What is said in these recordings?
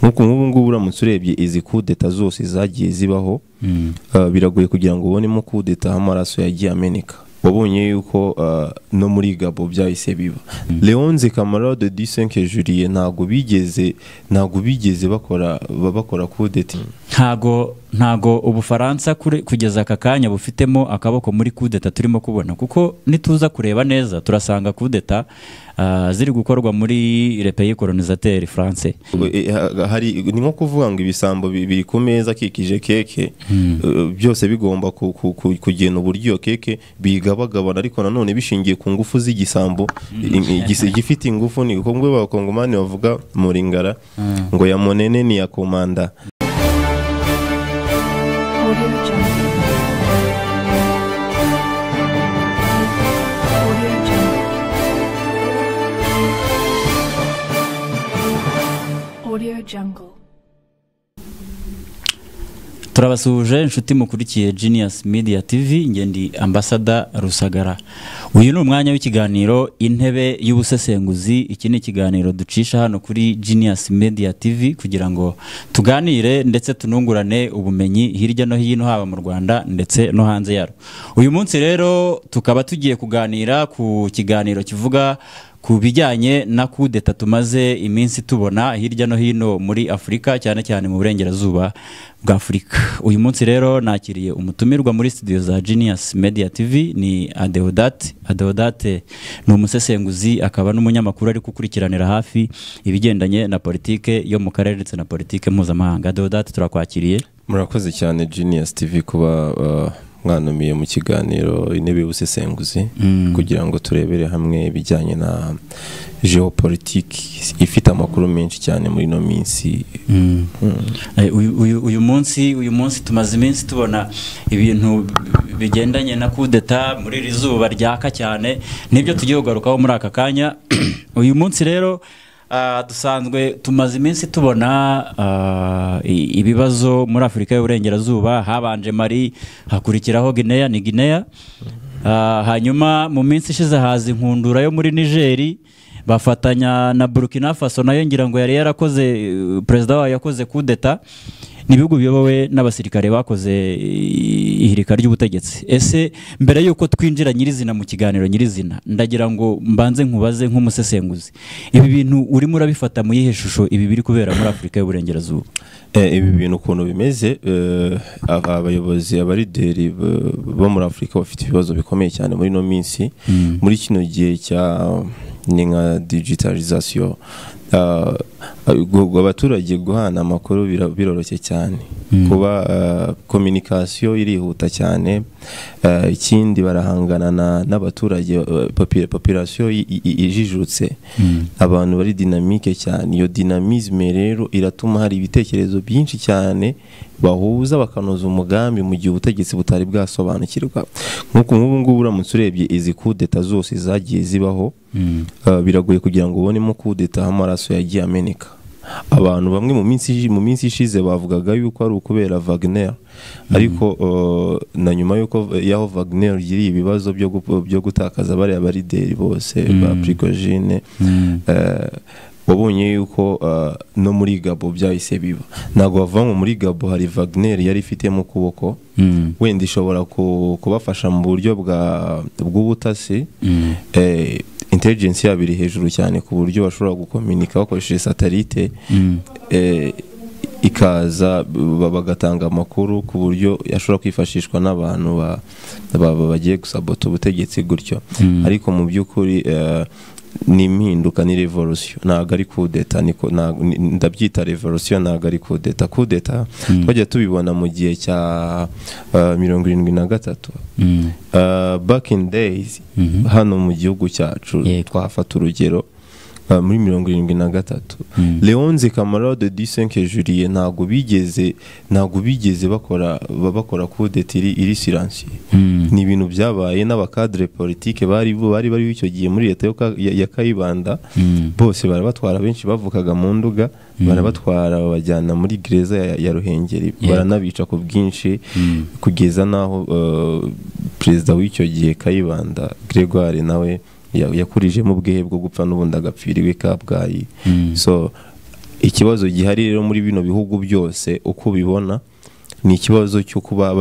Nkuko nk'ubu ngubu uramutse urebye izi kudeta zose zagiye zibaho, biragoye kugira ngo ubonemo kudeta amaraso yagiye ameneka. Wabonye yuko no muri Gabo byahise biba. Léonce Camarade du 5 juillet ntago bigeze bakora kudeta. Ntago Ubufaransa kugeza aka kanya bufitemo akaboko muri kudeta turimo kubona, kuko nituza kureba neza turasanga kudeta ziri gukorwa muri les pays colonisateurs français. Hari ni nko kuvuga ngo ibisambo biri ku meza akikije keke, byose bigomba kugena uburyo iyo keke bigabagabana, ariko nanone bishingiye ku ngufu z'igisambo. Igifite ingufu ni uko ngo abakongomani bavuga muringara ngo ya monene ni ya komanda. Audio Jungle. Audio Jungle. Audio Jungle. Turabasuhuje inshuti mukurikiye Genius Media TV, nge ndi Ambassador Rusagara. Uyu ni umwanya w'ikiganiro Intebe y'Ubusesenguzi. Iki ni ikiganiro ducisha hano kuri Genius Media TV kugira ngo tuganire ndetse tunungurane ubumenyi hirya no hino, haba mu Rwanda ndetse no hanze yarwo. Uyu munsi rero tukaba tugiye kuganira ku kiganiro kivuga ku bijyanye na kudeta tumaze iminsi tubona hirya no hino muri Afurika, cyane cyane mu burengerazuba bwa Afurika. Uyu munsi rero nakiriye umutumirwa muri studio za Genius Media TV, ni Adeodate. Adeodate ni umusesenguzi akaba n'umunyamakuru, ari gukurikiranira hafi ibigendanye na politike yo mu karere ndetse na politike mpuzamahanga. Adeodate, turakwakiriye. Murakoze cyane Genius TV kuba mwanumiye mu kiganiro Intebe y'Ubusesenguzi kugira ngo turebere hamwe ibijyanye na géopolitique ifite amakuru menshi cyane muri ino minsi. Uyu munsi tumaze iminsi tubona ibintu bigendanye na kudeta muri iri zuba ryaka cyane, nibyo tugiye kugarukaho muri aka kanya. Uyu munsi rero dusanzwe tumaze iminsi tubona ibibazo muri Afurika y'Uburengerazuba. Habanje Mali, hakurikiraho Guinea, ni Guinea. Hanyuma mu minsi ishize haza inkundura yo muri Nigeri, bafatanya na Burkina Faso, nayo ngira ngo yari yarakoze, perezida wayo yakoze kudeta. Ni ibihugu biyobowe n'abasirikare bakoze ihirika ry'ubutegetsi. Ese mbere y'uko twinjira nyirizina mu kiganiro nyirizina, ndagira ngo mbanze nkubaze nk'umusesenguzi, ibi bintu urimo urabifata mu yihe shusho, ibi biri kubera muri Afurika y'Uburengerazuba? Ibi bintu ukuntu bimeze, abayobozi, abalideri bo muri Afurika bafite ibibazo bikomeye cyane muri ino minsi, muri kino gihe cya ni nka digitalisation. Abaturage guhana amakuru biroroshye cyane, kuba communication irihuta cyane. Ikindi barahangana n'abaturage, population ijijutse, abantu bari dynamique cyane. Iyo dynamisme rero iratuma hari ibitekerezo byinshi cyane bahuza bakanoza umugambi mu gihe ubutegetsi butari bwasobanukirwa. Nk'uko nk'ubu ngubu uramutse urebye izi kudeta zose zagiye zibaho, biragoye kugira ngo ubonemo kudeta amaraso yagiye ameneka. Abantu bamwe mu minsi ishize bavugaga yuko ari ukubera Wagner, ariko na nyuma yuko yaho Wagner igiriye ibibazo byo gutakaza bariya balideri bose ba Prigojine, wabonye yuko no muri Gabo byahise biba. Ntabwo bavuga ngo muri Gabo hari Wagner yari ifitemo ukuboko, wenda ishobora kubafasha mu buryo bw'ubutasi. Intelligence yabo iri hejuru cyane ku buryo bashobora gukominika bakoresheje satellite, ikaza bagatanga amakuru ku buryo ashobora kwifashishwa n'abantu bagiye gusabota ubutegetsi gutyo. Ariko mu by'ukuri ni impinduka, ni revolution, ntabwo ari kudeta. Ndabyita revolution, ntabwo ari kudeta. Kudeta twajya tubibona mu gihe cya 73, back in days, hano mu gihugu cyacu. Twafata urugero muri 73, Léonce Camarade du 5 juillet ntabwo bigeze bakora kudeta iri silencieux. Ni ibintu byabaye n'abakadre politike bari icyo gihe muri leta ya Kayibanda, bose barabatwara. Benshi bavukaga mu Nduga, barabatwara babajyana muri gereza ya Ruhengeri, baranabica ku bwinshi, kugeza n'aho perezida w'icyo gihe Kayibanda Gregoire nawe yakurijemo ubwehe bwo gupfa, n'ubundi agapfira iwe Kabgayi. So Ikibazo gihari rero muri bino bihugu byose uko bibona ni ikibazo cyo kuba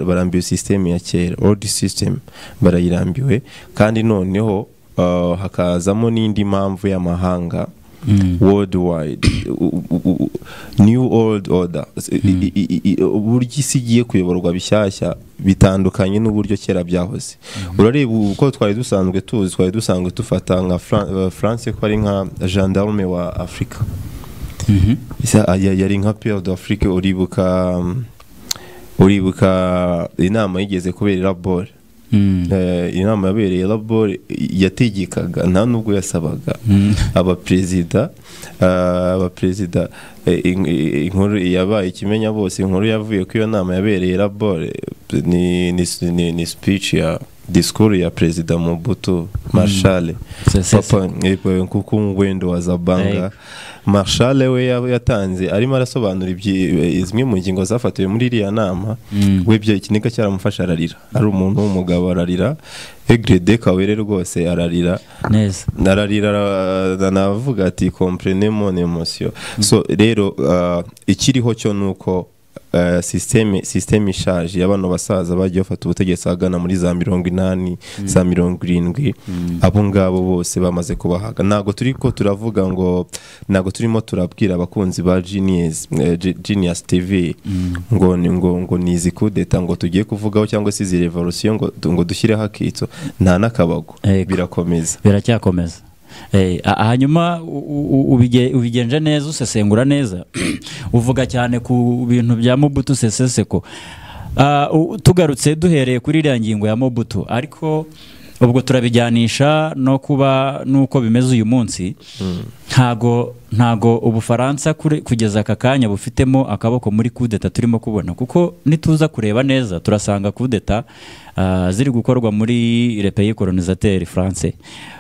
barambiwe system ya kera, old system barayirambiwe. Kandi noneho hakazamo n'indi mpamvu y'amahanga, worldwide new old order, uburyo isi igiye kuyoborwa bishyashya bitandukanye n'uburyo kera byahoze. Urareba uko twari dusanzwe tuzi, twari dusanzwe dufata nka France ko ari nka gendarme wa Afrika. Yari nka Pierre d'Afrique. Uribuka inama yigeze kubera Labor, inama yabereye Labor yategekaga, nta nubwo yasabaga abaperezida. Inkuru yabaye ikimenya bose, inkuru yavuye ko iyo nama yabereye Labor ni speech ya discours ya Perezida Mobutu Marshal Papa kuko ngwendo wa Zabanga. Marshal we yatanze arimo arasobanura zimwe mu ngingo zafatiwe muri iriya nama, we byo ikiniga cyaramufasha ararira, ari umuntu w'umugabo ararira, Egrede Kawere rwose ararira neza, nararira navuga ati comprenez mon émotion. So rero ikiriho cyo nuko system ishaje y'abano basaza bagiye bafata ubutegetsi agana muri za 80 za 70, abo ngabo bose bamaze kubahaga. Ntago turiko turavuga ngo, ntago turimo turabwira abakunzi ba Genius TV ngo nizi kudeta ngo tugiye kuvugaho cyangwa se izi revolution ngo dushyireho akitso, nta nakabago, birakomeza, biracyakomeza. Hanyuma ubigenje neza, usesengura neza, uvuga cyane ku bintu bya Mobutu Sese Seko. Tugarutse duhereye kuri iriya ngingo ya Mobutu, ariko ubwo turabijyanisha no kuba nuko bimeze uyu munsi. Ntago Ubufaransa kugeza aka kanya bufitemo akaboko muri kudeta turimo kubona, kuko nituza kureba neza turasanga kudeta ziri gukorwa muri le pays colonisateur français.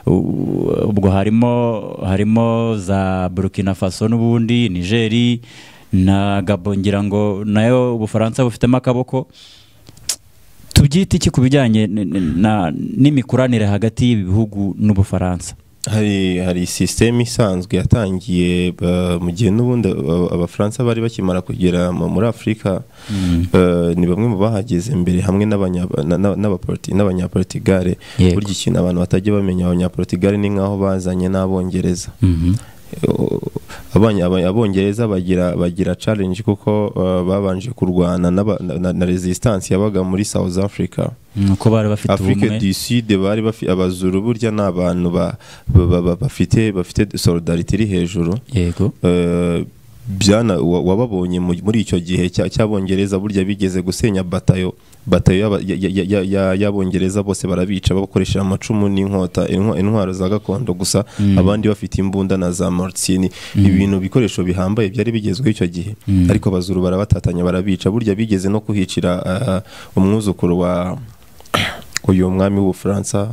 Ubwo harimo za Burkina Faso n'ubundi Niger na Gabon, ngira ngo nayo Ubufaransa bufitemo akaboko. Tubyite iki ku bijyanye n'imikoranire hagati y'ibihugu n'Ubufaransa? Hari system isanzwe yatangiye mu gihe n'ubundi Abafaransa bari bakimara kugera muri Afrika. Ni bamwe mu bahageze mbere hamwe n'Abanyaportugal. Burya ikintu abantu batajya bamenya, Abanyaportugal ni nkaho bazanye n'Abongereza. Abongereza bagira challenge kuko babanje kurwana na resistance yabaga muri South Africa. Uko bari bafite ubumwe Afrique du Sud, bari bafite abazuru, burya n'abantu bafite solidarity iri hejuru. Yego. Byana wababonye muri icyo gihe cy'Abongereza, burya bigeze gusenya batayo y'Abongereza bose barabica bakoresha amacumu n'inkota, intwaro za gakondo gusa, abandi bafite imbunda na za mortini, ibintu bikoresho bihambaye byari bigezweho icyo gihe. Ariko abazuru barabatatanya barabica. Burya bigeze no kuhicira umwuzukuru wa uyu mwami w'Ubufaransa,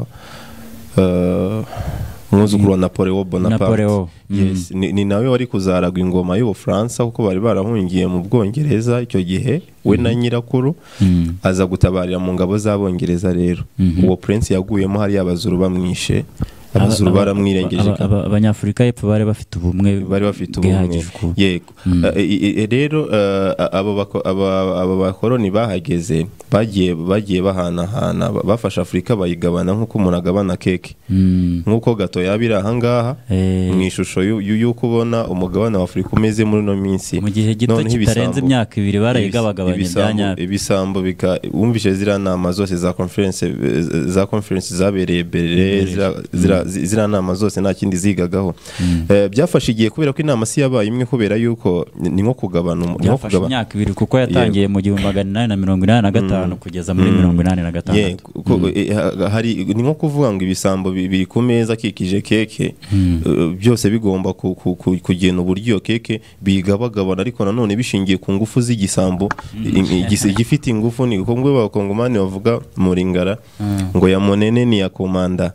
umwuzukuru wa Napoleon Bonaparte. Yes, ni nawe wari kuzaragwa ingoma y'Ubufaransa kuko bari barahungiye mu Bwongereza icyo gihe, we na nyirakuru aza gutabarira mu ngabo z'Abongereza. Rero uwo prince yaguyemo hari abazuru bamwishe, abazuru baramwirengeje. Abanyafurika y'Epfo bari bafite ubumwe, bari bafite ubumwe. Yego. Rero abo bakoroni bahageze bagiye bahanahana, bafasha Afrika bayigabana nkuko umuntu agabana keke, nkuko gato yabira ahangaha mu ishusho y'uko ubona umugabane wa Afrika umeze muri no minsi. Mu gihe gito kitarenze imyaka ibiri barayigabagabanye byanya ibisambo bika. Wumvishe zira nama zose za conference zabereye Berlin, zira nama zose nta kindi zigagaho. Byafashe igihe kubera ko inama si yabaye imwe, kubera yuko ni nko kugabana imyaka ibiri, kuko yatangiye mu 1885 kugeza muri 86. Hari ni nko kuvuga ngo ibisambo biri ku meza akikije keke, byose bigomba kugena uburyo keke bigabagabana, ariko nanone bishingiye ku ngufu z'igisambo. Igifite ingufu ni uko ngo abakongomani bavuga muringara ngo ya monene ni ya komanda,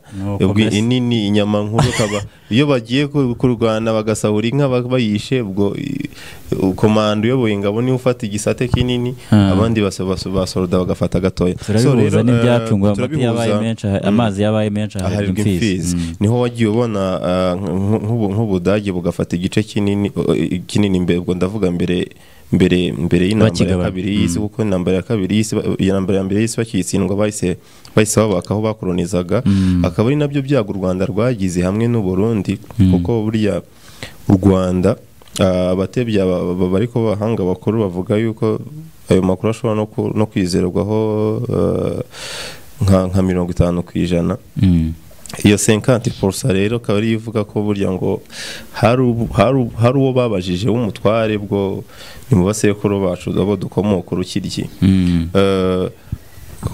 nini, inyama nkuru, kaba iyo bagiye kurwana bagasahura inka bayishe, ubwo komando uyoboye ingabo niwe ufata igisate kinini, abandi basoruda bagafata gatoya. Turabihuza n'ibyacu ngo yabaye menshi, amazi yabaye menshi aharibwa imfizi. Niho wagiye ubona nk'Ubudage bugafata igice kinini kinini mbere, ubwo ndavuga mbere y'intambara ya kabiri y'isi, kuko intambara ya kabiri y'isi, intambara ya mbere y'isi bakiyitsindwa bahise babaka aho bakolonizaga, akaba ari nabyo byago u Rwanda rwagize hamwe n'u Burundi, kuko burya u Rwanda abatebya bariko bahanga bakuru bavuga yuko ayo makuru ashobora no kwizerwaho nka 50%. Iyo 50% rero akaba ari ivuga ko burya ngo hari uwo babajije w'umutware, bwo ni mu basekuru bacu abo dukomoka urukiryi,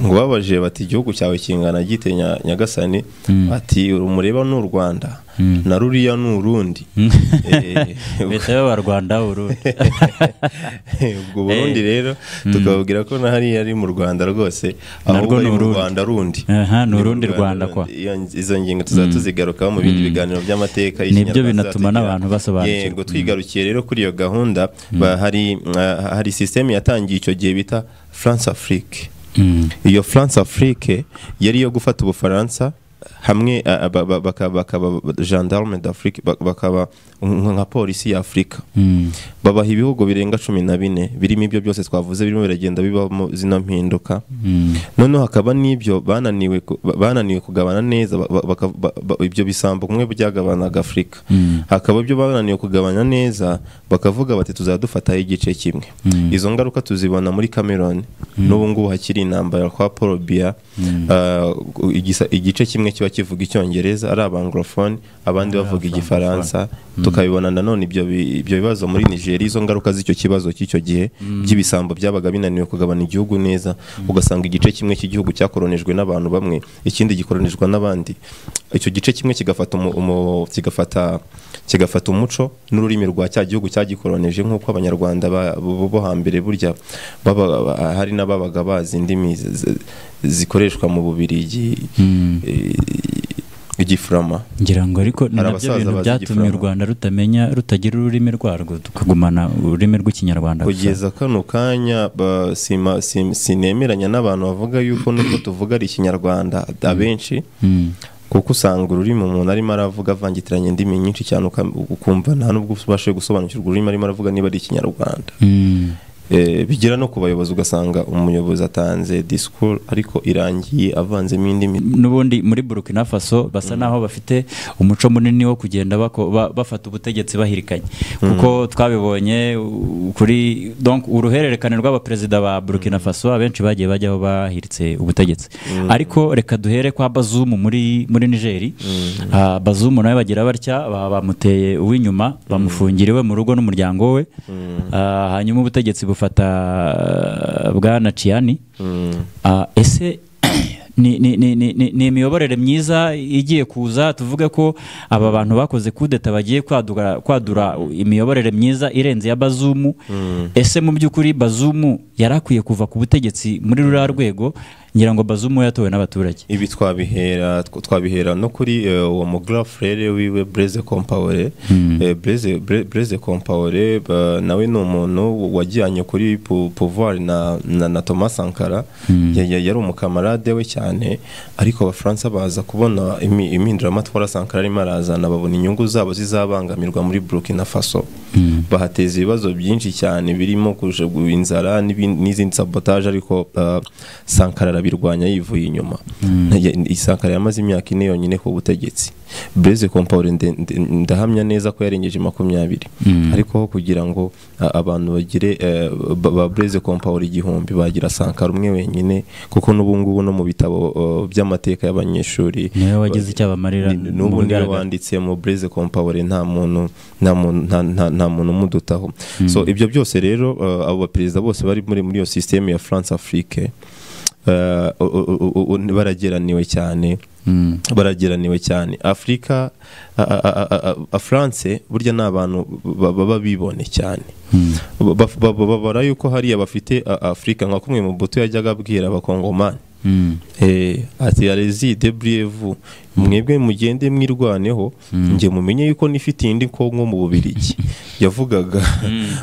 ngo babajije bati igihugu cyawe kingana gite Nyagasani, ati urumureba ni u Rwanda na ruriya ni Urundi. Bita ba Rwanda Urundi. Ubwo Burundi rero tukababwira ko na hariya ari mu Rwanda rwose, ahubwo ni mu Rwanda rundi. Aha ni Urundi Rwanda kwa. Izo ngingo tuzatuzigarukaho mu bindi biganiro by'amateka y'Ikinyarwanda. Nibyo binatuma n'abantu basobanukirwa. Yego, twigarukiye rero kuri iyo gahunda, hari system yatangiye icyo gihe bita France Afrique. Iyo France Afrique yari yo gufata Ubufaransa hamwe bakaba gendarme d'Afrique, bakaba nka polisi ya Afrika. Babaha ibihugu birenga 14 birimo ibyo byose twavuze, birimo biragenda bibamo zino mpinduka. Noneho hakaba n'ibyo bananiwe kugabana neza, ibyo bisambo kumwe byagabanaga Afrika. Hakaba ibyo bananiwe kugabana neza, bakavuga bati tuzadufataho igice kimwe. Izo ngaruka tuzibona muri Cameroon, n'ubu ngubu hakiri intambara kwa Paul Biya, igice kimwe kiba kivuga Icyongereza ari abanglophone, abandi bavuga Igifaransa. Tukabibona nanone ibyo bibazo muri Nigeria, izo ngaruka z'icyo kibazo cy'icyo gihe by'ibisambo byabaga binaniwe kugabana igihugu neza, ugasanga igice kimwe cy'igihugu cyakoronijwe n'abantu bamwe, ikindi gikoronijwe n'abandi. Icyo gice kimwe kigafata kigafata umuco n'ururimi rwa cya gihugu cyagikoronije, nk'uko Abanyarwanda bo hambere burya hari n'ababaga bazi indimi zikoreshwa mu Bubirigi, igifurama. Ngira ngo ariko ni nabyo bintu byatumye u Rwanda rutamenya, rutagira ururimi rwarwo, tukagumana ururimi rw'Ikinyarwanda kugeza kano kanya. Sinemeranya n'abantu bavuga yuko nuko tuvuga ari Ikinyarwanda abenshi, kuko usanga ururimi umuntu arimo aravuga avangitiranye indimi nyinshi cyane, ukumva nta nubwo ubashe gusobanukirwa ururimi arimo aravuga niba ari Ikinyarwanda. Bigera no ku bayobozi, ugasanga umuyobozi atanze discours ariko irangiye avanzemo indimi. N'ubundi muri Burkina Faso basa naho bafite umuco munini wo kugenda bafata ubutegetsi bahirikanye, kuko twabibonye kuri donc uruhererekane rw'abaperezida ba Burkina Faso abenshi bagiye bajyaho bahiritse ubutegetsi. Ariko reka duhere kwa Bazoum muri Niger. Bazoum nawe bagira batya, bamuteye uw'inyuma, bamufungiriwe mu rugo n'umuryango we, hanyuma ubutegetsi bufata bwana Chiani. Ese ni imiyoborere myiza igiye kuza? Tuvuge ko aba bantu bakoze kudeta bagiye kwadura imiyoborere myiza irenze ya Bazoum. Ese mu by'ukuri Bazoum yarakwiye kuva ku butegetsi muri ruriya rwego? Ngira ngo Bazoum yatowe n'abaturage. Ibi twabihera no kuri uwo mu grand frère wiwe Blaise Compaoré. Blaise Compaoré nawe ni umuntu wajyanye kuri pouvoir na Thomas Sankara, yari umukamarade we cyane, ariko Abafaransa baza kubona impinduramatwara Sankara arimo arazana, babona inyungu zabo zizabangamirwa muri Burkina Faso, bahateza ibibazo byinshi cyane birimo kurusha inzara n'izindi sabotage, ariko Sankara arabirwanya yivuye inyuma. Sankara yamaze imyaka 4 yonyine ku butegetsi. Blaise Compaoré ndahamya neza ko yarengeje 20, ariko kugira ngo abantu bagire ba Blaise Compaoré 1000 bagira Sankara umwe wenyine, kuko n'ubu ngubu no mu bitabo by'amateka y'abanyeshuri niwe wagize icyo abamarira, n'ubu niwe wanditse mu Blaise Compaoré, nta muntu umudutaho. So ibyo byose rero abo baperezida bose bari muri iyo system ya France Afrique barageraniwe cyane. Barageraniwe cyane. Afrika, France burya ni abantu baba bibone cyane, babara yuko hariya bafite Afrika, nka kumwe mu Mobutu yajyaga abwira abakongomani. Ati allez-y, débrouillez-vous, mwebwe mugende mwirwaneho, njye mumenye yuko nifitiye indi Kongo mu Bubiligi. Yavugaga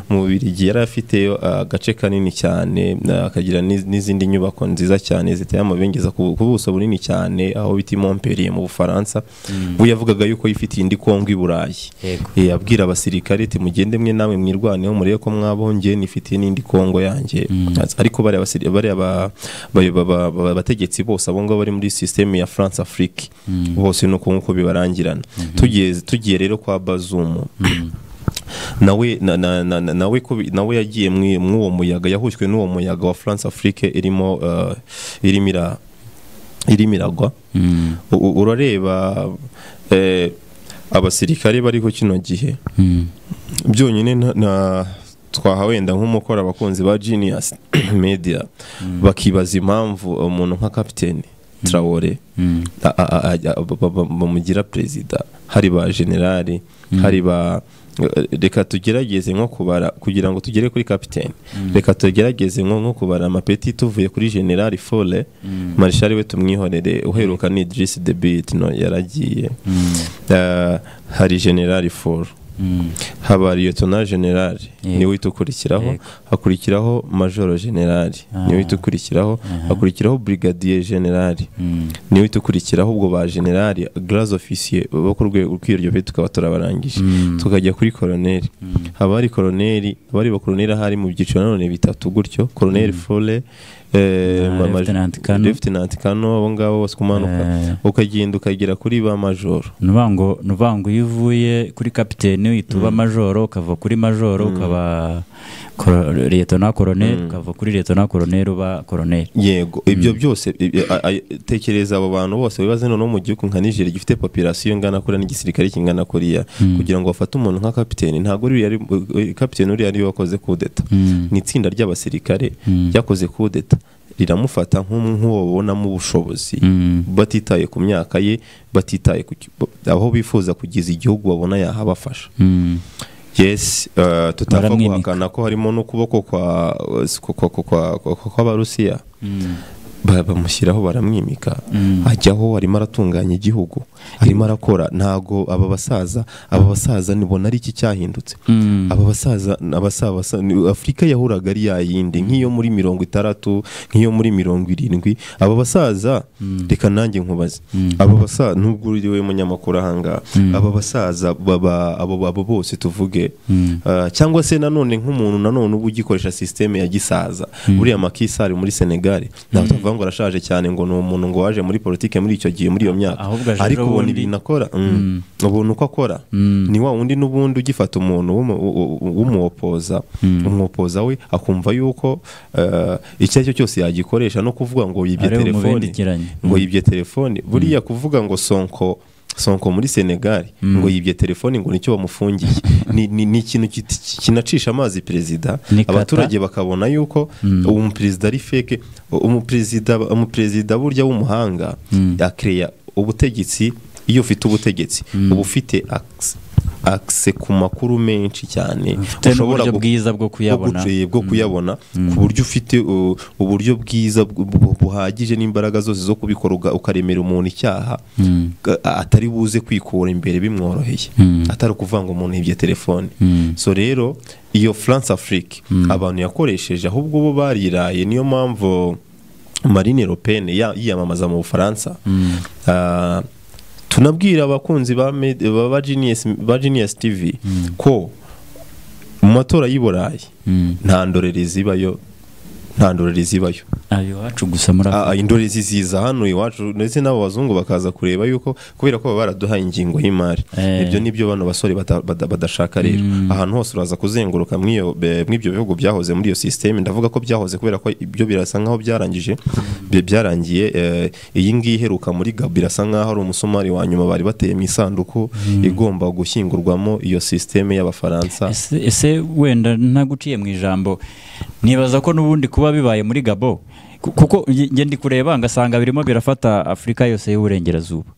mu Bubiligi yari afiteyo agace kanini cyane, akagira n'izindi nyubako nziza cyane ziteye amabengeza ku buso bunini cyane aho bita Montpellier mu Bufaransa. We yavugaga yuko yifitiye indi Kongo i Burayi. Abwira abasirikare ati mugende mwe namwe mwirwaneho murebe ko mwabonye nifitiye n'indi Kongo yanjye. Ariko bari bategetsi bose abo ngabo bari muri systeme ya France Afrique bose nuko nkuko bibarangirana. Tugiye rero kwa Bazoum, nawe nawe nawe yagiye mw'uwo muyaga, yahushywe n'uwo muyaga wa France Afrique irimo irimo iragwa. Urareba abasirikare bariho kino gihe byonyine na twaha wenda nk'umukora abakunzi ba Genius Media bakibaza impamvu umuntu nka Capitaine Traoré bamugira perezida, hari ba generali, hari ba, reka tugerageze nko kubara kugira ngo tugere kuri capitaine, reka tugerageze nko kubara amapeti tuvuye kuri general Fole, Marshal we tumwihorere, uheruka ni Idriss Deby no yaragiye. Hari general Fole, haba lieutenant general niwe ukurikiraho, hakurikiraho major general niwe ukurikiraho, hakurikiraho brigadier general niwe ukurikiraho. Ubwo ba general grands officiers bo ku rwego rw'iryo peti tukaba turabarangije, tukajya kuri colonel. Haba hari colonel, abari ba colonel hari mu byiciro nanone bitatu gutyo: colonel Fole, Lieutenant Kano. Lieutenant Kano, abo ngabo bose kumanuka ukagenda ukagera kuri ba major. Nuvuga ngo iyo uvuye kuri kapiteni uhita uba majoro, ukava kuri majoro ukaba lieutenant colonel, ukava kuri lieutenant colonel uba colonel. Yego, ibyo byose tekereza abo bantu bose wibaze noneho mu gihugu nka Niger gifite population ingana kuriya n'igisirikare kingana kuriya, kugira ngo bafate umuntu nka kapiteni. Ntabwo uriya ari kapiteni, uriya ariwe wakoze coup d'etat, ni itsinda ry'abasirikare ryakoze coup d'etat riramufata nk'uwo babonamo ubushobozi, batitaye ku myaka ye, batitaye ku aho bifuza kugeza igihugu, babona yahabafasha. Yes, tutapfa Baramwimika. guhakana ko harimo n'ukuboko kwa kwa- kwa- kwa- kwa- kw'Abarusiya. Bamushyiraho, baramwimika, ajyaho, arimo aratunganya igihugu, arimo arakora. Ntago aba basaza nibona ari iki cyahindutse. Aba basaza abasaza Afurika yahuraga ari ya yindi nk'iyo muri 60, nk'iyo muri 70. Aba basaza, reka nanjye nkubaze, aba basaza, nubwo uri we munyamakuru ahangaha, aba basaza baba abo bose tuvuge, cyangwa se nanone nk'umuntu nanone uba ugikoresha système ya gisaza, buriya Macky Sall muri Senegal, ntabwo tuvuga ngo arashaje cyane, ngo ni umuntu ngo waje muri politike muri icyo gihe, muri iyo myaka, Ahubwo aje ariko ejo ubona bundi. ibintu akora, ubona uko akora, ni wa wundi n'ubundi ugifata umuntu w'umuopoza, umwopoza we akumva yuko icyo ari cyo cyose yagikoresha, no kuvuga ngo yibye Ari telefone, bumubindikiranye. ngo yibye telefone. Buriya kuvuga ngo Sonko muri Senegal ngo yibye telefone, ngo nicyo bamufungiye, ni ikintu kinacisha amazi perezida. Ni kata. Abaturage bakabona yuko uwo muperezida ari fake. Umuperezida burya w'umuhanga akereya ubutegetsi. Iyo ufite ubutegetsi uba ufite accès ku makuru menshi cyane, Ufite n'uburyo bwiza bwo kuyabona. Bwo kuyabona, ku buryo ufite uburyo bwiza buhagije n'imbaraga zose zo kubikora, ukaremera umuntu icyaha atari buze kwikura imbere bimworoheye, atari ukuvuga ngo umuntu yibye telefone. So rero iyo France Afrique abantu yakoresheje, ahubwo bo bariraye. Niyo mpamvu Marine Le Pen yiyamamaza mu Bufaransa, tunabwira abakunzi ba Genius TV ko mu matora y'i Burayi nta ndorerezi ibayo, nta ndorerezi ibayo. Ayo iwacu gusa muri Afurika. Indorerezi ziza hano iwacu, ndetse n'abo bazungu bakaza kureba yuko, kubera ko baba baraduhaye ingingo y'imari. Ibyo nibyo bano basore badashaka rero. Ahantu hose uraza kuzenguruka mw'ibyo bihugu byahoze muri iyo système, ndavuga ko byahoze kubera ko ibyo birasa nkaho byarangije, byarangiye. Iyi ngiyi iheruka muri Gabon birasa nkaho ari umusumari wa nyuma bari bateye mu isanduku igomba gushyingurwamo iyo système y'Abafaransa. Ese wenda ntaguciye mu ijambo, nibaza ko n'ubundi kuba bibaye muri Gabo, Kuko nge ndi kureba ngasanga birimo birafata Afurika yose y'Uburengerazuba.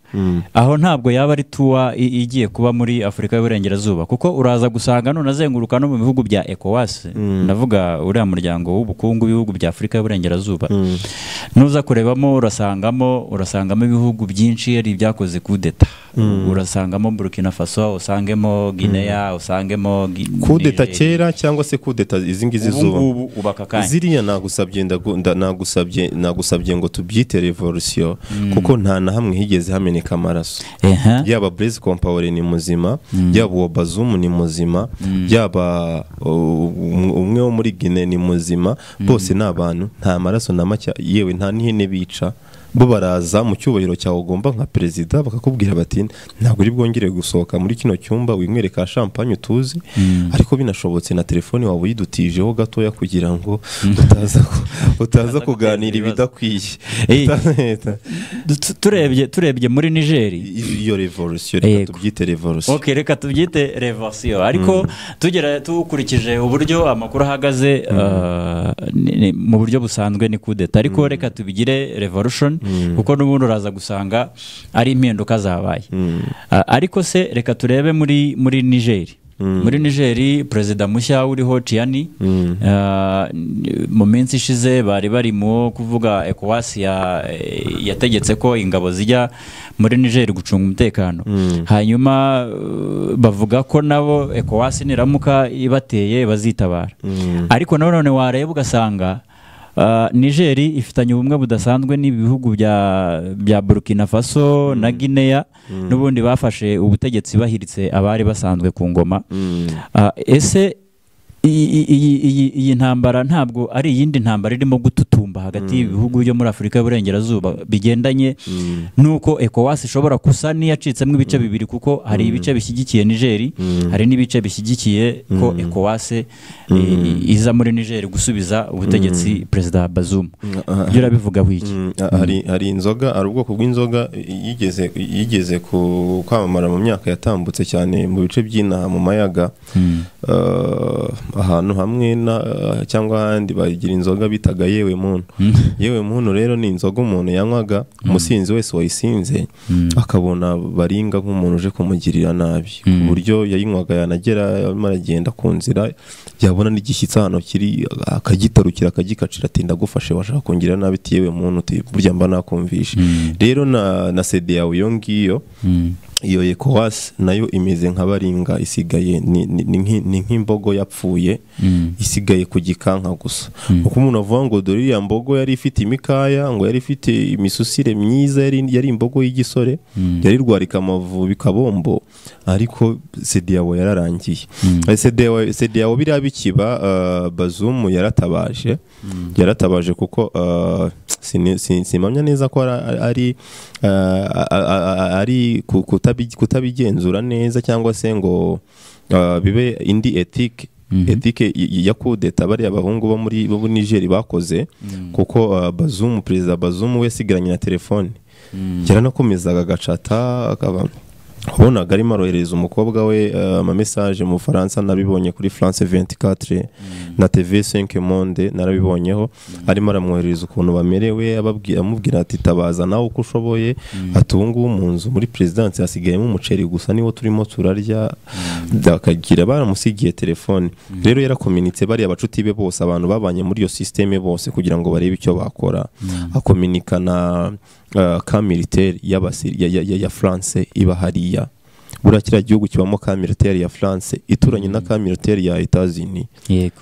Aho ntabwo yaba ari tuwa igiye kuba muri Afurika y'Uburengerazuba, kuko uraza gusanga none azenguruka no mu bihugu bya ECOWAS, ndavuga uriya muryango w'ubukungu w'ibihugu bya Afurika y'Uburengerazuba. Nuza kurebamo urasangamo ibihugu byinshi ari ibyakoze kudeta. Urasangamo Burkina Faso, usangemo Guinea, usangemo kudeta kera cyangwa se kudeta izi ngizi zuba ubaka kanya. Ziriya nagusabye ngo tubyite revolution, kuko nta na hamwe higeze hameneka amaraso. Yaba Blaise Compaoré ni muzima, yaba uwo Bazoum ni muzima, yaba umwe wo muri Guinea ni muzima, bose ni abantu nta maraso na make, yewe nta n'ihene bica. Bo baraza mu cyubahiro cyawe ugomba nka perezida bakakubwira bati ntabwo uri bwongere gusohoka muri kino cyumba, winywereka champagne utuzi, ariko binashobotse na telefone wawe uyidutijeho gatoya kugira ngo utaza kuganira ibidakwiye. Turebye muri Niger iyo revolution, reka tubyite revolution. Okay, reka tubyite revolution, ariko tugera tukurikije uburyo amakuru ahagaze mu buryo busanzwe ni kudeta, ariko reka tubigire revolution, kuko n'ubundi uraza gusanga ari impinduka zabaye. Ariko se reka turebe muri Niger. Muri Niger perezida mushya uriho Tiani, mu minsi ishize bari barimo kuvuga ECOWAS yategetse ko ingabo zijya muri Niger gucunga umutekano. Hanyuma bavuga ko nabo ECOWAS niramuka ibateye bazitabara. Ariko none wareba ugasanga Niger ifitanye ubumwe budasanzwe n'ibihugu bya Burkina Faso na Guinea, n'ubundi bafashe ubutegetsi bahiritse abari basanzwe ku ngoma. Ese iyi ntambara ntabwo ari iyindi ntambara irimo gututumba hagati y'ibihugu byo muri Afurika y'Uburengerazuba bigendanye nuko ECOWAS ishobora kusa n'iyacitsemo ibice bibiri, kuko hari ibice bishyigikiye Niger, hari n'ibice bishyigikiye ko ECOWAS iza muri Niger gusubiza ubutegetsi Perezida Bazoum. Ibyo urabivuga wiki? Hari inzoga, hari ubwoko bw'inzoga yigeze kwamamara mu myaka yatambutse cyane mu bice by'inaha mu Mayaga, ahantu hamwe na cyangwa ahandi bagira inzoga bitaga yewe muntu. Yewe muntu rero ni inzoga umuntu yanywaga, umusinzi wese wayisinze akabona baringa nk'umuntu uje kumugirira nabi, ku buryo yayinywaga yanagera aragenda ku nzira yabona n'igishyitsi hano kiri akagitarukira akagikacira ati ndagufashe washaka kungirira nabi, ati yewe muntu uti burya mba nakumvishe. Rero na CEDEAO iyo ngiyo, iyo ECOWAS nayo imeze nka baringa isigaye ni nk'imbogo yapfuye isigaye ku gikanka gusa. Uko umuntu avuga ngo dore iriya mbogo yari ifite imikaya, ngo yari ifite imisusire myiza, yari imbogo y'igisore, yari rwarika amavubi kabombo, ariko CEDEAO yararangiye. CEDEAO biriya bikiba, Bazoum yaratabaje kuko simamya neza ko ari kutabigenzura neza cyangwa se ngo bibe indi ethique ya kudeta bari abahungu bo muri bo Niger bakoze, kuko Bazoum, perezida Bazoum we yasigaranye na telefone, yaranakomezaga agacata, akaba wabonaga arimo arohereza umukobwa we ama message mu Faransa, nabibonye kuri France 24 na TV5 Monde narabibonyeho, arimo aramwohereza ukuntu bamerewe, amubwira ati tabaza nawe uko ushoboye, ati ubu ngubu mu nzu muri presidence hasigayemo umuceri gusa niwo turimo turarya, bakagira baramusigiye telefone. Rero yarakominitse bari abacuti be bose, abantu babanye muri iyo systeme bose kugira ngo barebe icyo bakora. Akominika na ka militaire ya France iba hariya. Buriya kiriya gihugu kibamo ka militaire ya France ituranye na ka militaire ya Etats-Unis. Yego.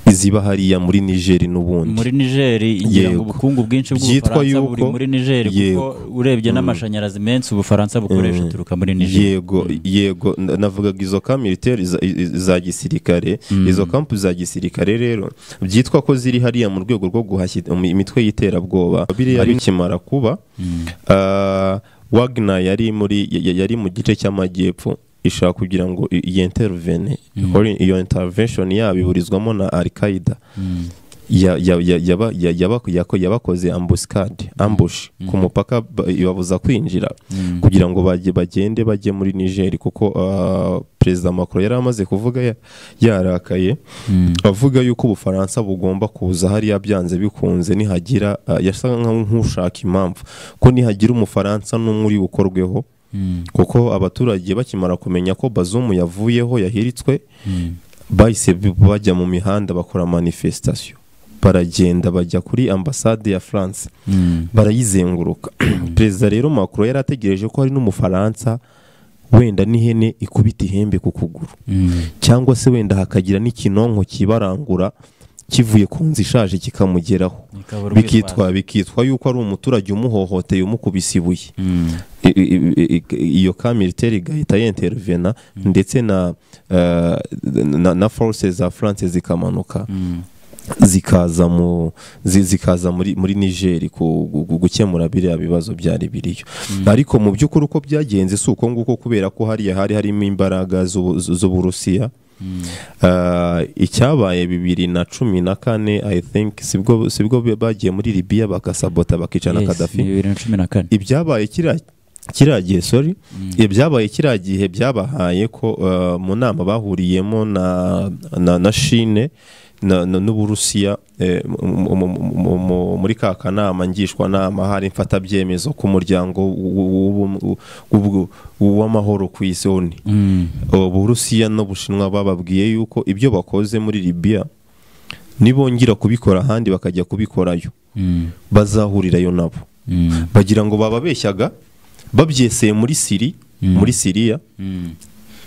Iziba hariya muri Niger n'ubundi. Muri Niger ngira ngo ubukungu bwinshi bw'Ubufaransa buri muri Niger, kuko urebye n'amashanyarazi menshi Ubufaransa bukoresha turuka muri Niger. Yego, yego, navugaga izo ka militaire za gisirikare, izo kampu za gisirikare rero byitwa ko ziri hariya mu rwego rwo guhashya imitwe y'iterabwoba. Biriya bikimara kuba, Wagner yari mu gice cy'amajyepfo ishaka kugira ngo iyi intervene, iyo intervention yabo iburizwamo na Al-Qaeda. Yabakoze embuscade, ambush ku mupaka, ibabuza kwinjira kugira ngo bagende bajye muri Niger, kuko Perezida Macron yari amaze kuvuga yarakaye, avuga yuko Ubufaransa bugomba kuza hariya byanze bikunze, nihagira yasa nk'ushaka impamvu ko nihagira Umufaransa n'umwe uri bukorweho, kuko abaturage bakimara kumenya ko Bazoum yavuyeho, yahiritswe, bahise bajya mu mihanda bakora manifestation, baragenda bajya kuri ambasade ya France, barayizenguruka. Perezida rero Macron yari ategereje ko hari n'Umufaransa wenda n'ihene ikubita ihembe ku kuguru, cyangwa se wenda hakagira n'ikinonko kibarangura kivuye ku nzu ishaje kikamugeraho, Bikaba urwitwazo. Bikitwa yuko ari umuturage umuhohoteye, umukubise ibuye. Iyo ka militaire igahita yintervena, ndetse na forces za France zikamanuka, zikaza muri Niger gukemura biriya bibazo byari biriyo. Ariko mu by'ukuri uko byagenze si uko nguko, kubera ko hariya hari harimo imbaraga z'Uburusiya. Icyabaye 2014, I think, sibwo bagiye muri Libya bakasabota, bakica na Yes, Gaddafi? Ni 2014. Ibyabaye kiriya gihe, sorry, ibyabaye kiriya gihe byabahaye ko mu nama bahuriyemo na Chine n'Uburusiya, muri ka kanama ngishwanama, hari mfatabyemezo ku muryango w'amahoro ku isi, ONU, Uburusiya n'Ubushinwa bababwiye yuko ibyo bakoze muri Libya nibongera kubikora ahandi, bakajya kubikorayo, bazahurirayo nabo. Bagira ngo bababeshyaga, babyeseye muri Siri, muri Siriya,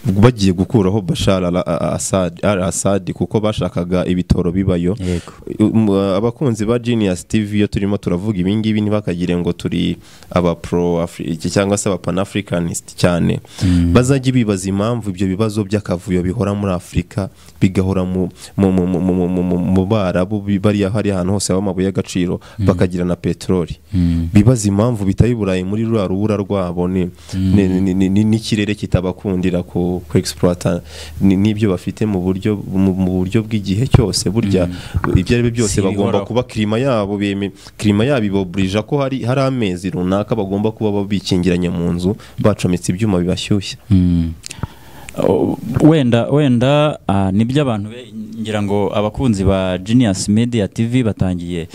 bagiye gukuraho Bashar al-Assad kuko bashakaga ibitoro bibayo. Abakunzi ba Genius TV, iyo turimo turavuga ibi ngibi, ntibakagire ngo turi aba pro cyangwa se aba panafricanist cyane. Bazajye bibaza impamvu ibyo bibazo by'akavuyo bihora muri Afurika, bigahora mu Barabu, bariya hari ahantu hose haba amabuye y'agaciro, bakagira na peteroli. Bibaza impamvu bitaba i Burayi muri ruriya rubura rwabo n'ikirere kitabakundira ku exploiter n'ibyo bafite mu buryo bw'igihe cyose. Burya ibyo ari byo byose Si bagomba ibihoraho. kuba climat yabo beme, climat yabo iboburija ko hari amezi runaka bagomba kuba bikingiranye mu nzu, bacometse ibyuma bibashyushya. Oh, wenda nibyo abantu ngira ngo abakunzi ba Genius Media TV batangiye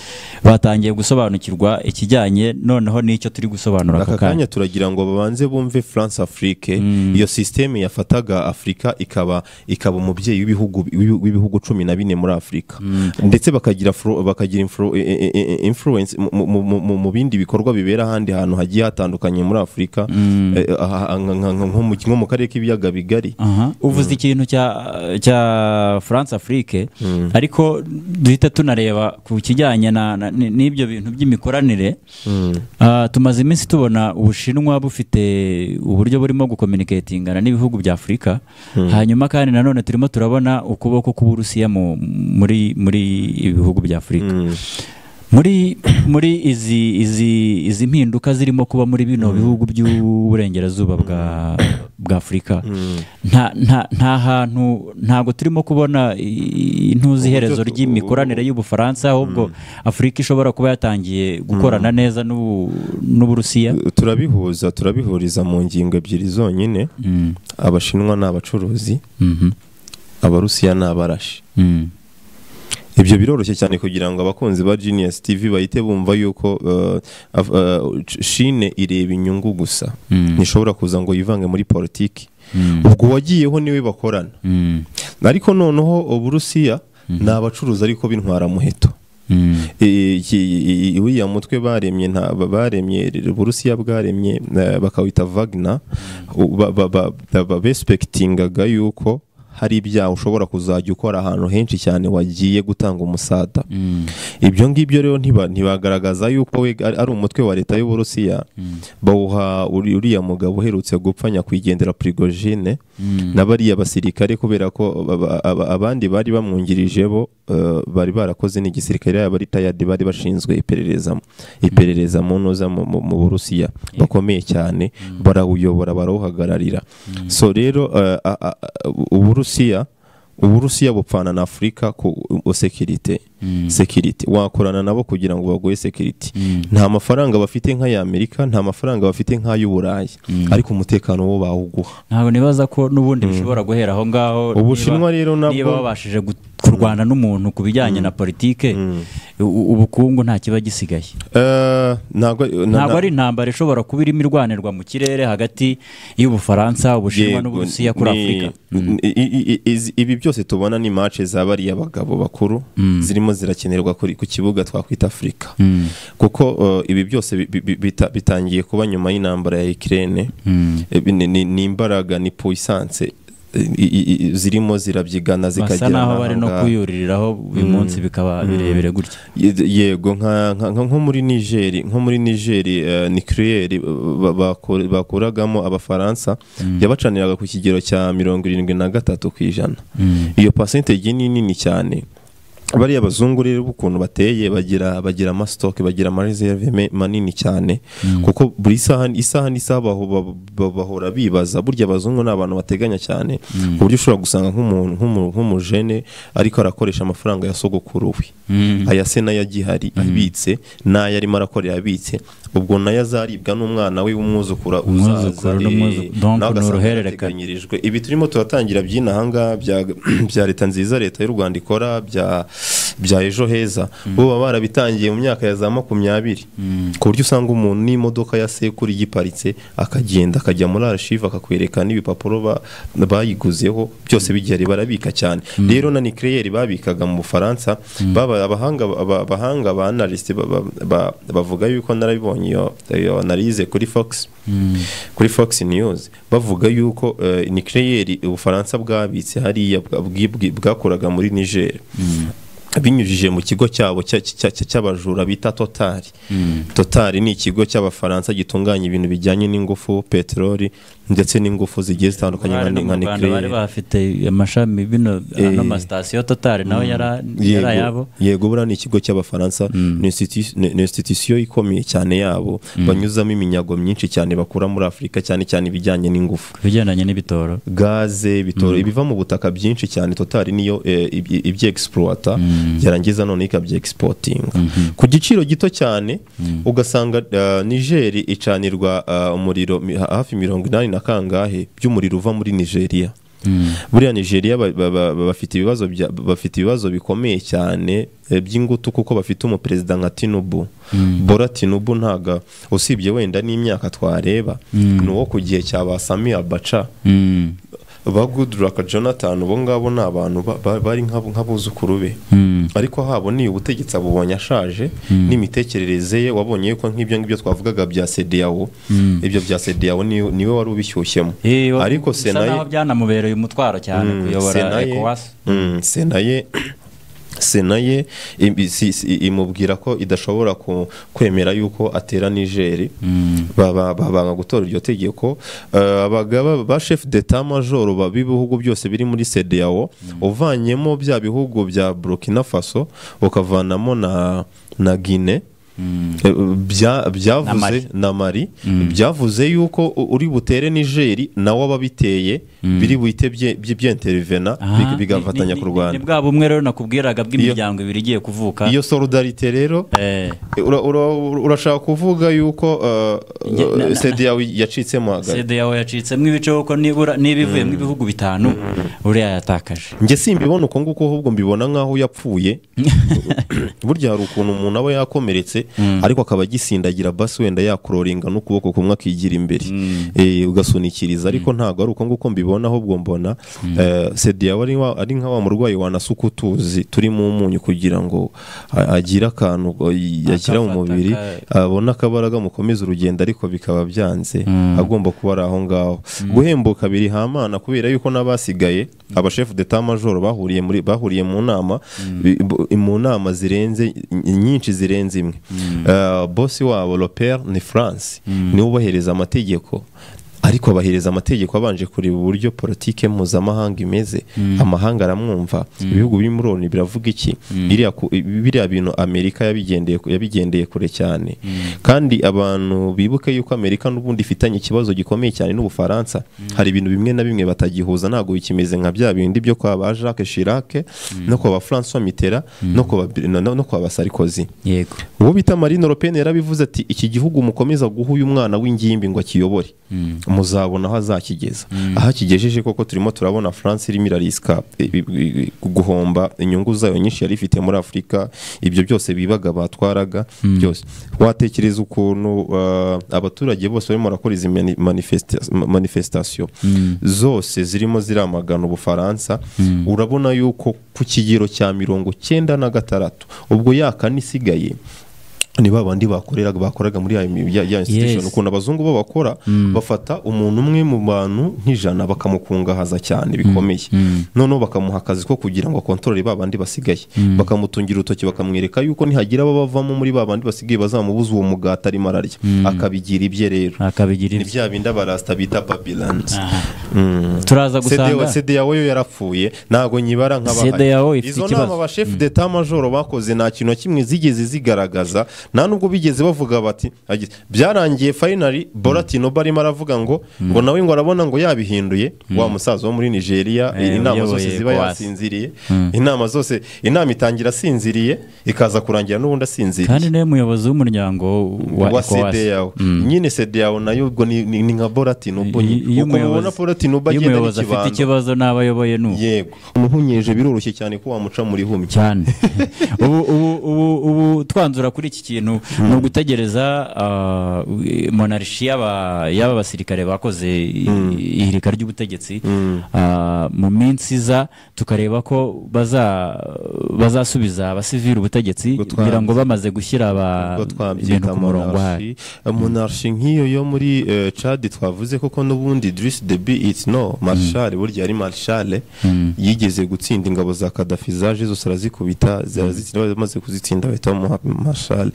gusobanukirwa ikijyanye noneho n'icyo turi gusobanura. Aka Aka kanya kanya turagira ngo babanze bumve France Afrique, iyo système yafataga Afurika ikaba umubyeyi w'ibihugu 14 muri Afurika, ndetse bakagira influence mu bindi bikorwa bibera ahandi hantu hagiye hatandukanye muri Afurika, nko mu karere k'ibiyaga bigari. Aha. Uvuze ikintu cya France Afrique, ariko duhita tunareba ku kijyanye n'ibyo bintu by'imikoranire. Tumaze iminsi tubona Ubushinwa bufite uburyo burimo gucommunicatingana n'ibihugu bya Afurika. Hanyuma kandi nanone turimo turabona ukuboko k'Uburusiya muri ibihugu bya Afurika. Muri izi mpinduka zirimo kuba muri bino bihugu by'uburengerazuba bwa Afurika, nta hantu ntabwo turimo kubona intuzi iherezo ry'imikoranire y'Ubufaransa, ahubwo Afurika ishobora kuba yatangiye gukorana neza n'Uburusiya. Turabihuriza mu ngingo ebyiri zonyine. Abashinwa ni abacuruzi, Abarusiya ni abarashi. Ibyo biroroshye cyane kugira ngo abakunzi ba Genius TV bahite bumva yuko Chine ireba inyungu gusa, ntishobora kuza ngo yivange muri politiki. Ubwo wagiyeho niwe bakorana. Ariko noneho Uburusiya ni abacuruzi ariko b'intwara muheto. Uriya mutwe baremye, nta baremye, Uburusiya bwaremye, bakawita Wagner, bexpectingaga yuko hari ibyaha ushobora kuzajya ukora ahantu henshi cyane wagiye gutanga umusada. Ibyo ngibyo rero ntibagaragaza yuko we ari umutwe wa leta y'Uburusiya, bawuha uriya mugabo uherutse gupfa, nyakwigendera Prigojine, na bariya basirikare, kubera ko abandi bari bamwungirije bo bari barakoze n'igisirikare, yaba ari tayadi, bari bashinzwe iperereza mu ntuza mu Burusiya bakomeye cyane, barawuyobora, barawuhagararira. So rero Uburusiya Uburusiya bupfana na Afurika ku security. Security wakorana nabo kugira ngo baguhe security. Nta mafaranga bafite nka ya Amerika, nta mafaranga bafite nka y'Uburayi, ariko umutekano wo bawuguha. Ntabwo nibaza ko n'ubundi bishobora guhera aho ngaho. Ubushinwa rero nabwo niba babashije kurwana n'umuntu ku bijyanye na politike, ubukungu nta kiba gisigaye. Ntabwo ari intambara ishobora kuba irimo irwanirwa mu kirere hagati y'Ubufaransa, Ubushinwa n'Uburusiya kuri Afurika. Ibi byose tubona ni match za bariya bagabo bakuru zirimo zirakenerwa ku kibuga twakwita Afurika, kuko ibi byose bitangiye kuba nyuma y'intambara ya Ukraine. Ni imbaraga, ni puissance zirimo zirabyigana zikagera naho bari no kuyuririraho uyu munsi bikaba birebire gutya. Yego, nko muri Niger, nko muri Niger nucleaire bakuragamo Abafaransa yabacaniraga ku kigero cya 73%. Iyo percentage ni nini cyane. Bariya abazungu rero ukuntu bateye, bagira ama stock, bagira ama reserve manini cyane, kuko buri isaha n'isaha bahora bibaza. Burya abazungu ni abantu bateganya cyane, ku buryo ushobora gusanga nk'umuntu nk'umujene ariko arakoresha amafaranga ya sogokuru we, aya se nayo agihari abitse, n'ayo arimo arakorera abitse, ubwo nayo azaribwa n'umwana we w'umwuzukura uzaza, nawe. Ibi turimo turatangira by'inahanga bya leta nziza, leta y'u Rwanda ikora bya ejo heza, bo baba barabitangiye mu myaka ya za 20, ku buryo usanga umuntu n'imodoka ya sekuru igiparitse akagenda akajya muri archive akakwereka n'ibipapuro bayiguzeho byose bigihari, barabika cyane. Rero na nucleaire babikaga mu Bufaransa, baba abahanga ba analyst bavuga yuko, narabibonye iyo analyse kuri Fox, kuri Fox News, bavuga yuko nucleaire Ubufaransa bwabitse hariya bwakoraga muri Niger binyujije mu kigo cyabo cy'abajura bita Total. Total ni ikigo cy'Abafaransa gitunganya ibintu bijyanye n'ingufu, peteroli ndetse n'ingufu zigiye zitandukanye nka nucleaire. Bari bafite amashami bino ano station Total nawe yara yabo. Yego, bura ni ikigo cy'Abafaransa, ni institution ikomeye cyane yabo, banyuzamo iminyago myinshi cyane bakura muri Afurika, cyane cyane ibijyanye n'ingufu, bigendanye n'ibitoro, gaze, bitoro ibiva mu butaka byinshi cyane. Total niyo ibye exploiter, yarangiza none ikabye exporting ku giciro gito cyane. Ugasanga Niger icanirwa umuriro hafi 80 na kangahe by'umuriro uva muri Nigeria. Buriya Nigeria bafite ibibazo bikomeye cyane by'ingutu, kuko bafite umuperezida nka Tinubu. Bola Tinubu ntaga usibye wenda n'imyaka twareba, ni uwo ku gihe cya ba Sami Abacha, ba Goodluck Jonathan, ubo ngabo ni abantu bari nk'abuzukuru be, ariko habo ni ubutegetsi abubonye ashaje n'imitekerereze ye. Wabonye yuko nk'ibyo ngibyo twavugaga bya CEDEAO, ibyo bya CEDEAO niwe wari ubishyushyemo, ariko Sena ye byanamubereye umutwaro cyane kuyobora ECOWAS. Sena ye imubwira ko idashobora kwemera yuko atera Niger, babanga gutora iryo tegeko. Abagaba ba chef d'état major b'ibihugu byose biri muri CEDEAO, uvanyemo bya bihugu bya Burkina Faso ukavanamo na Guinea, byavuze na Mali, byavuze yuko uri butere Niger nawe ababiteye biri buhite by'intervena bigafatanya ku Rwanda. Ni bwa bumwe rero nakubwiraga bw'imiryango ibiri igiye kuvuka. Iyo solidarité rero urashaka kuvuga yuko CEDEAO yacitsemo hagati. CEDEAO yacitsemo ibice, kuko nibura nibivuyemo ibihugu 5 uriya yatakaje. Nge simbibona uko nguko, ahubwo mbibona nkaho yapfuye. Burya hari ukuntu umuntu aba yakomeretse ariko akaba agisindagira basi wenda yakroringa n'ukuboko kumwe akigira imbere, ugasunikiriza, ariko ntago ari uko nguko mbibona. Ahubwo mbona CEDEAO ari nka wa murwayi wanasuka utuzi turi mu munyu kugira ngo agire akantu yakira mu mubiri, abona akabaraga mukomeza urugendo, ariko bikaba byanze, agomba kuba ari aho ngaho. Guhembuka biri hamana, kubera yuko n'abasigaye aba chef d'état major bahuriye mu nama, mu nama zirenze nyinshi zirenze imwe. Bosi wabo Lopez ni France, niwe ubahereza amategeko. Ariko abahereza amategeko abanje kureba uburyo politike mpuzamahanga imeze. Amahanga aramwumva, ibihugu biri muri ONU biravuga iki, biriya bintu Amerika yabigendeye kure cyane. Kandi abantu bibuke yuko Amerika n'ubundi ifitanye ikibazo gikomeye cyane n'Ubufaransa. Hari ibintu bimwe na bimwe batagihuza, ntabwo bikimeze nka bya bindi byo kwa ba Jacques Chirac no kwa ba François Mitterrand no kwa ba Sarkozy. Yego. Uwo bita Marine Le Pen yarabivuze ati iki gihugu mukomeza guha uyu mwana w'ingimbi ngo akiyobore, muzabona aho azakigeza. Aho akigejeje koko turimo turabona France irimo irariska guhomba inyungu zayo nyinshi yari ifite muri Afurika, ibyo byose bibaga batwaraga byose. Watekereza ukuntu abaturage bose barimo barakora izi manifestation zose zirimo ziramagana Ubufaransa, urabona yuko ku kigero cya 96 ubwo yakane isigaye ni babandi bakoraga muri ya institution. Ukuntu abazungu bo bakora, bafata umuntu umwe mu bantu nk'ijana bakamukungahaza cyane bikomeye, noneho bakamuha akazi ko kugira ngo akontorore babandi basigaye, bakamutungira urutoki bakamwereka yuko nihagira abavamo muri babandi basigaye bazamubuza uwo mugati arimo ararya, akabigira ibye rero, akabigira ni bya bindi abarasta bita Babylons. Turaza gusanga CEDEAO yo yarapfuye, ntago nyibara nk'abahari. Izo nama aba chef d'état major bakoze nta kintu na kimwe zigeze zigaragaza, nta nubwo bigeze bavuga bati byarangiye. Finally Bola Tinubu arimo aravuga ngo nawe ngo arabona ngo yabihinduye. Wa musaza wo muri Nigeria, inama zose ziba yasinziriye, inama zose, inama itangira asinziriye ikaza kurangira n'ubundi asinziriye. Kandi niwe muyobozi w'umuryango wa CEDEAO nyine. CEDEAO nayo ubwo ni nka Bola Tinubu nyine, uko mubona Bola Tinubu agenda n'ikibando, afite ikibazo n'abayoboye n'ubu. Yego, umuhunyeje biroroshye cyane ko wamuca muri humye cyane. Ubu twanzura kuri iki kintu ni ugutegereza monarchi y'aba basirikare bakoze ihirika ry'ubutegetsi mu minsi iza, tukareba ko bazasubiza abasivili ubutegetsi kugira ngo bamaze gushyira ibintu ku murongo. Hari monarchi nk'iyo yo muri Chad twavuze koko n'ubundi Idriss Deby Itno Marshal, burya yari Marshal, yigeze gutsinda ingabo za Gaddafi zaje zose arazikubita, zirazitsinda, bamaze kuzitsinda bahita bamuha Marshal.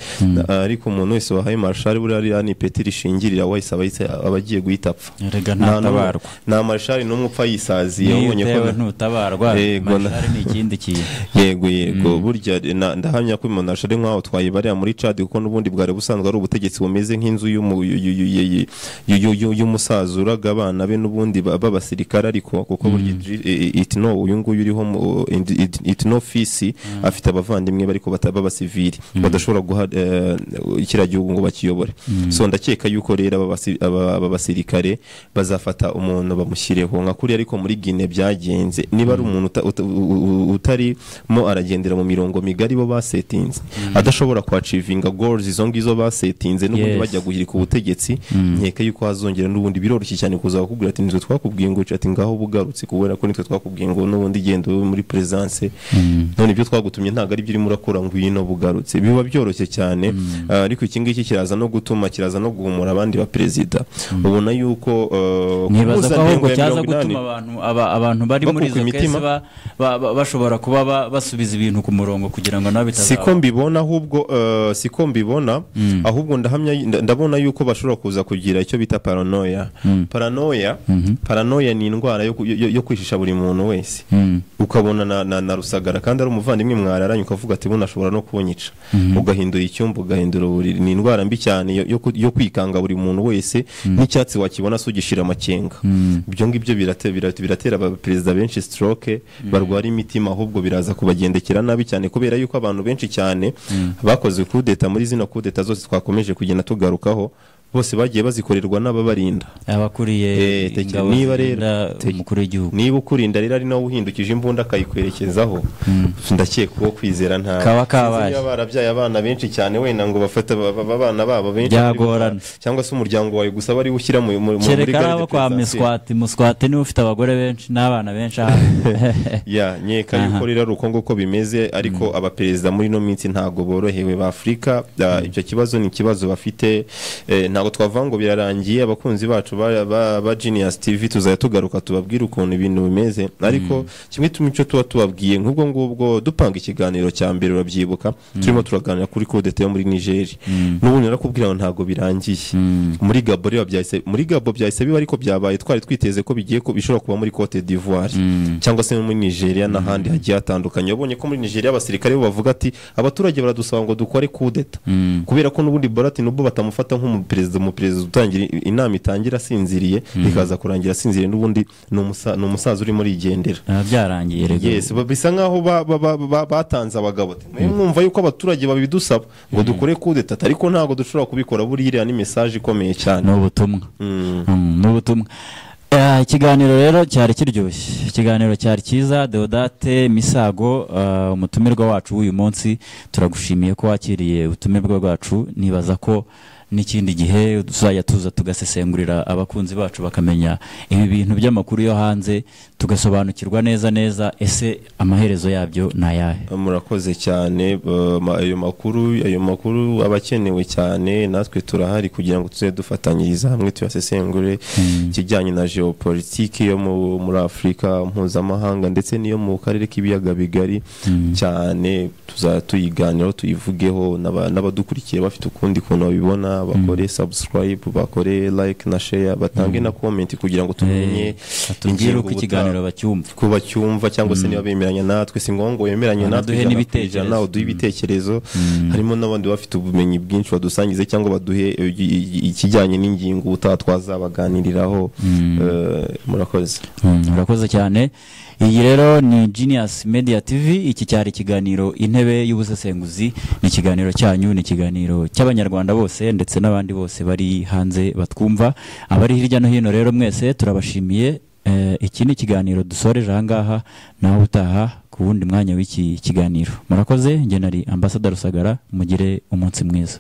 Ariko umuntu wese wahaye Marshal buriya ni peti rishingirira wese abagiye guhita apfa. Nta Marshal n'umwe upfa yisaziye, ubonye ko ntutabarwa. Marshal ni ikindi kintu. Yego yego, burya ndahamya ko Marshal nkaho twayibarira muri Chad, kuko n'ubundi bwari busanzwe ari ubutegetsi bumeze nk'inzu y'umusaza uraga abana be n'ubundi b'abasirikare, ariko kuko burya Itno uyu nguyu uriho Itno fisi afite abavandimwe bariko b'abasivili badashobora guha kiriya gihugu ngo bakiyobore. So ndakeka yuko rero aba basirikare bazafata umuntu bamushyireho nka kuri, ariko muri Guinea byagenze niba ari umuntu utarimo aragendera mu mirongo migari bo basetinze, adashobora kwachivinga goals izo ngizo basetinze n'ubundi bajya guhirika ubutegetsi, nkeka yuko hazongera n'ubundi biroroshye cyane kuza bakubwira ati nitwe twakubwiye ngo ati ngaho bugarutse, kubera ko nitwe twakubwiye ngo n'ubundi genda muri presence, none ibyo twagutumye ntago ari byo urimo urakora ngo uyino bugarutse, biba byoroshye cyane. Ariko iki ngiki kiraza no gutuma kiraza no guhumura abandi ba president. Ubona yuko nibaza ko ahubwo cyaza gutuma abantu bari muri izo case bashobora kuba basubiza ibintu ku murongo kugira ngo nabo bitazaba. Siko mbibona ahubwo, siko mbibona ahubwo ndahamya ndabona yuko bashobora kuza kugira icyo bita paranoia. Paranoia ni indwara yo kwishisha buri muntu wese. Ukabona na Rusagara kandi ari umuvandimwe mwararanye ukavuga ati bona ashobora no kunyica, ugahindura icyumba ugahindura uburiri. Ni indwara mbi cyane yo kwikanga buri muntu wese, n'icyatsi wakibona sugishira amakenga. Ibyo ngibyo biratera abaperezida benshi stroke, barwara imitima, ahubwo biraza kubagendekera nabi cyane, kubera yuko abantu benshi cyane bakoze coup d'etat muri zino coup d'etat zose twakomeje kugenda tugarukaho, bose bagiye bazikorerwa n'ababarinda, abakuriye niba rero umukuru w'igihugu, niba ukurinda rero ari nawe uhindukije imbunda akayikwerekezaho, ndakeka uwo kwizera nta kaba kabaye. Niba barabyaye abana benshi cyane wenda ngo bafate abana babo benshi byagorana, cyangwa se umuryango wawe gusa bari ushyira muri garde kwa Miswati. Muswati niwe ufite abagore benshi n'abana benshi. Ya nkeka yuko rero ari uko nguko bimeze, ariko abaperezida muri no minsi ntago borohewe ba Afrika. Icyo kibazo ni ikibazo bafite. Ntabwo twavuga ngo birarangiye. Abakunzi bacu ba Genius TV, tuzajya tugaruka tubabwire ukuntu ibintu bimeze, ariko kimwe tumwe tuba tubabwiye, nk'ubwo ngubwo dupanga ikiganiro cya mbere, urabyibuka, turimo turaganira kuri coup d'État yo muri Niger, n'ubundi narakubwira ngo ntabwo birangiye. Muri Gabo rero byahise, muri Gabo byahise biba, ariko byabaye twari twiteze ko bigiye, ko bishobora kuba muri Cote d'Ivoire cyangwa se muri Nigeria n'ahandi hagiye hatandukanye. Wabonye ko muri Nigeria abasirikare bo bavuga ati: "Abaturage baradusaba ngo dukore coup d'État," kubera ko n'ubundi Bola Tinubu batamufata nk'umuperezida, umuperezida utangira inama itangira asinziriye ikaza kurangira asinziriye. N'ubundi ni umusaza urimo urigendera. Byarangiye rego. Yes, bisa nkaho batanze abagabo ati: "Mwe mwumva yuko abaturage babidusaba ngo dukore coup d'État, ariko ntabwo dushobora kubikora." Buriya iriya ni message ikomeye cyane. Ni ubutumwa. Ni ubutumwa. Ikiganiro rero cyari kiryoshye, ikiganiro cyari cyiza. Deodate Misago, umutumirwa wacu w'uyu munsi, turagushimiye ko wakiriye ubutumirwa bwacu. Nibaza ko n'ikindi gihe tuzajya tuza tugasesengurira abakunzi bacu, bakamenya ibi bintu by'amakuru yo hanze, tugasobanukirwa neza neza ese amaherezo yabyo ni ayahe. Murakoze cyane. Ayo makuru aba akenewe cyane. Natwe turahari kugira ngo tuze dufatanyiriza hamwe tuyasesengure, ikijyanye na geopolitiki yo muri Afurika, mpuzamahanga, ndetse n'iyo mu karere k'Ibiyaga Bigari cyane. Tuzajya tuyiganiraho, tuyivugeho, n'abadukurikiye bafite ukundi kuntu babibona bakore subscribe, bakore like na share, batange na comment kugira ngo tumenye Batubwire ingingo uko ikiganiro bacyumva. ko bacyumva, cyangwa se niba bemeranya natwe. Si ngombwa ngo wemeranye natwe Banaduhe 100%, n'ibitekerezo. uduhe ibitekerezo. Harimo n'abandi bafite ubumenyi bwinshi badusangize, cyangwa baduhe ikijyanye n'ingingo ubutaha twazabaganiriraho. Murakoze. Urakoze cyane. Iyi rero ni Genius Media TV. Iki cyari ikiganiro Intebe y'Ubusesenguzi. Ni ikiganiro cyanyu, ni ikiganiro cy'Abanyarwanda bose ndetse n'abandi bose bari hanze batwumva, abari hirya no hino. Rero mwese turabashimiye. Iki ni ikiganiro dusoreje ahangaha, naho utaha ku wundi mwanya w'iki kiganiro. Murakoze. Njye nari Ambassador Rusagara. Mugire umunsi mwiza.